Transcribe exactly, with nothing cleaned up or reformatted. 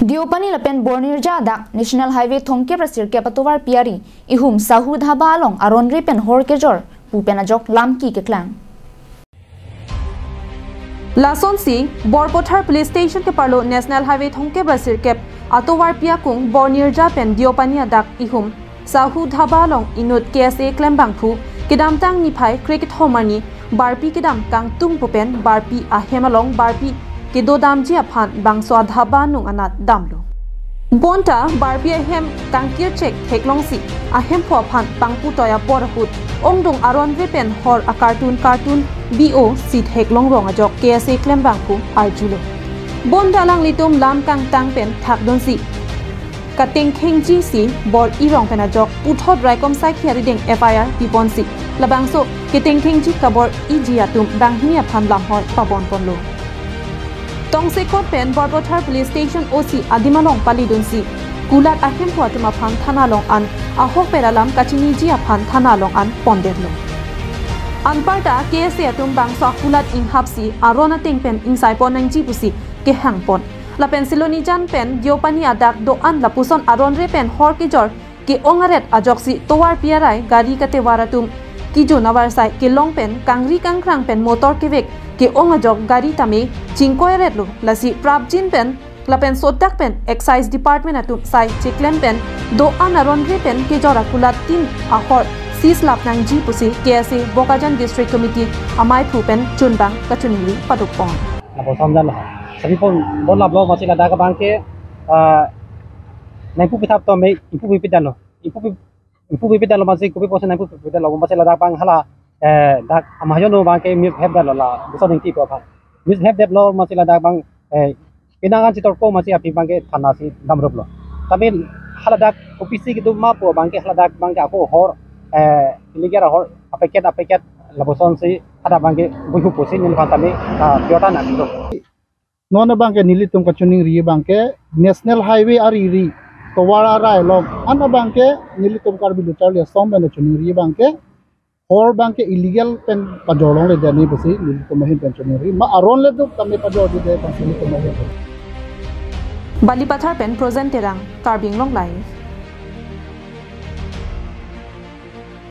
Deopani lapen Bornirja adak National Highway thomkep ra sirkep atovar pi ari ihum Sahu Dhaba along aron re pen hor kejor pu pen ajok lamki keklang. Lasonsi Borpathar Police Station keparlo National Highway thomkep ra sirkep atovar pi akung Bornirja pen Deopani adak ihum Sahu Dhaba along inut K S A klembangphu kedamtang niphai krekethom arni barpi kedam kangtung pu pen barpi ahem along barpi kedodamji aphan bangso adhaba anung anat damlo. Bonta barpi ahem kangkirchek theklongsi ahemphu aphan pangputoi apor ahut ongdung aron re pen hor akartun kartun B O si theklong rong ajok K S A klembangphu arjulo. Bonta alanglitum lam kangtang pen thakdunsi katengkhengji si bor-i rong pen ajok puthot raikom saikhi arideng F I R piponsi labangso ketengkhengji kabor-iji atum banghini aphan lamhoi pabonponlo. Tongsekot pen Borpathar Police Station O C adim along palidunsi kulat ahemphu atum aphan thana along an ahokpet alam kachiniji aphan thana along an pondetlo. Anparta K S A atum bangso akulat inghapsi aron ateng pen ingsaipon nangji pusi kehangpon. Lapen Silonijan pen Deopani adak do-an lapuson aron re pen hor kejor ke-ong aret ajoksi tovar pi arai gari katevar atum kejun avarsai kelong pen kangri kangkrang pen motor kevek ke-ong ajok gari tame chingkoi aretlo. Lasi prapjin pen lapen sodak pen Excise Department atum sai cheklem pen do-an aron re pen kejor akulat tin ahor seize lap nangji pusi K S A Bokajan District Committee amaiphu pen chunbang kachiningri padukpon. Lapuson jan lo. Sabi pon bon laplo masi ladak abang ke, ah, nangpu pithap to me ipu pipit dan lo. Ipu pi-, ipu pipit dan lo masi kopi pusi nangpu pipit dan lo masi ladak abang hala, eh, dak amayon lo abang ke misbehave dan lo la. Buso ding tipo apa. Misbehave dan lo masi ladak abang, eh, pinangan chitor ko masi api abang ke thana si damrup lo. Tapi haladak O P C gitu ma po abang ke haladak abang ke ako hor, eh, illegal hor apeket apeket lapuson si ada abang ke buhu pusi nil pantami, ah, biota na gitu. Non abang ke nelitum kachiningri abang ke National Highway ari ri tovar arai along an abang ke nelitum Karbi Lo Charli Asong pen chiningri abang ke hor abang ke illegal pen pajor longle dani pusi nelitum ahin pen chiningri ma aron le duk tame pajorji de pusi nelitum ahin. Balipathar pen Prozen Terang, Karbi Anglong Live.